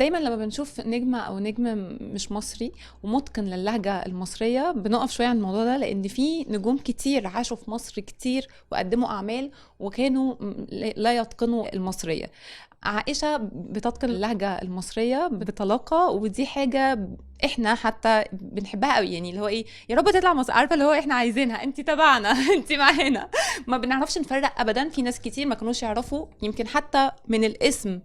دايما لما بنشوف نجمه او نجم مش مصري ومتقن للهجه المصرية بنقف شوية عند الموضوع ده، لان في نجوم كتير عاشوا في مصر كتير وقدموا اعمال وكانوا لا يتقنوا المصرية. عائشة بتتقن اللهجة المصرية بطلاقه، ودي حاجة احنا حتى بنحبها قوي، يعني اللي هو ايه، يا رب تطلع مصر، عارفه اللي هو احنا عايزينها، انت تبعنا انت معانا. ما بنعرفش نفرق ابدا. في ناس كتير ما كانوش يعرفوا، يمكن حتى من الاسم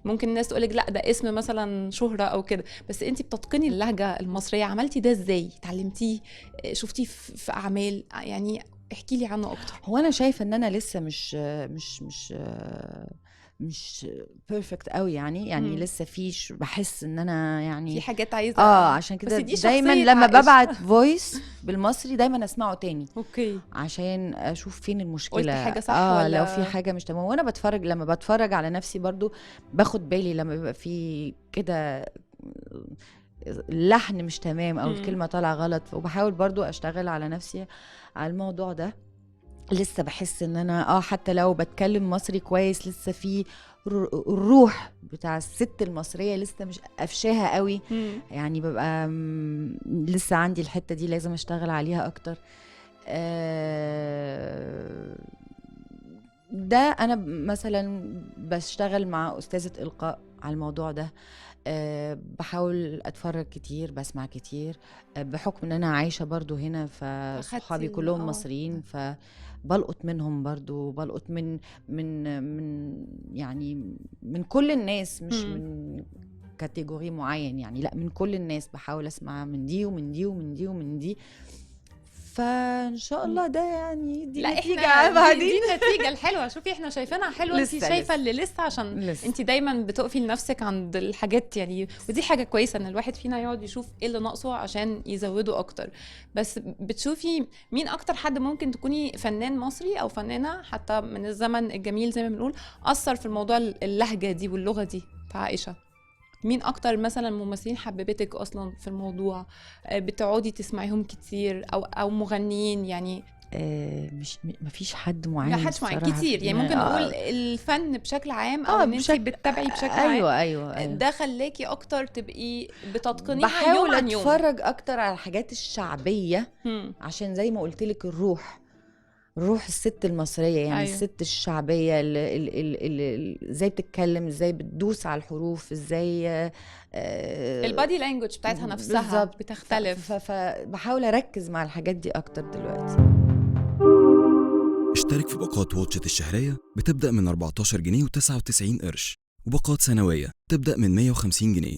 ممكن الناس تقولك لا ده اسم مثلا شهرة او كده، بس انت بتتقني اللهجة المصرية. عملتي ده ازاي؟ اتعلمتيه؟ شفتيه في اعمال؟ يعني احكي لي عنه اكتر. هو انا شايفه ان انا لسه مش مش مش مش perfect قوي، يعني لسه فيش، بحس ان انا يعني في حاجات عايزه عشان كده دايما لما ببعت voice بالمصري دايما اسمعه تاني، okay، عشان اشوف فين المشكلة، قلت حاجة صح ولا لو في حاجة مش تمام. وانا بتفرج، لما بتفرج على نفسي برضو باخد بالي لما بيبقى في كده اللحن مش تمام او الكلمة طالعه غلط، وبحاول برضو اشتغل على نفسي على الموضوع ده. لسه بحس ان انا حتى لو بتكلم مصري كويس لسه في الروح بتاع الست المصرية لسه مش قفشاها قوي. يعني ببقى لسه عندي الحتة دي لازم اشتغل عليها اكتر. ده انا مثلا بشتغل مع استاذه القاء على الموضوع ده. بحاول اتفرج كتير، بسمع كتير، بحكم ان انا عايشه برضو هنا، فصحابي كلهم مصريين، فبلقط منهم برضو، بلقط من من من يعني من كل الناس، مش من category معين يعني، لا من كل الناس، بحاول اسمع من دي ومن دي ومن دي ومن دي. فان شاء الله ده يعني دي نتيجة بعدين، دي النتيجة الحلوة. شوفي احنا شايفينها حلوة، انت شايفه اللي لسه، عشان انت دايما بتقفي لنفسك عند الحاجات يعني، ودي حاجة كويسة ان الواحد فينا يقعد يشوف ايه اللي ناقصه عشان يزوده اكتر. بس بتشوفي مين اكتر حد ممكن تكوني فنان مصري او فنانة حتى من الزمن الجميل زي ما بنقول اثر في الموضوع اللهجة دي واللغة دي في عائشة؟ مين اكتر مثلا ممثلين حببتك اصلا في الموضوع، بتقعدي تسمعيهم كتير، او مغنيين يعني؟ مش مفيش حد معين، لا حد معين كتير يعني، ممكن نقول الفن بشكل عام، او ان انت بتتابعي بشكل عام. ايوه ده خلاكي اكتر تبقي بتتقنيها يوم عن يوم. بحاول اتفرج اكتر على الحاجات الشعبية، عشان زي ما قلت لك الروح، روح الست المصرية يعني. أيوة. الست الشعبية ازاي بتتكلم، ازاي بتدوس على الحروف، ازاي ال body language بتاعتها نفسها بتختلف. فبحاول اركز مع الحاجات دي اكتر دلوقتي. اشترك في باقات Watch It الشهرية بتبدأ من 14 جنيه و99 قرش، وباقات سنوية تبدأ من 150 جنيه.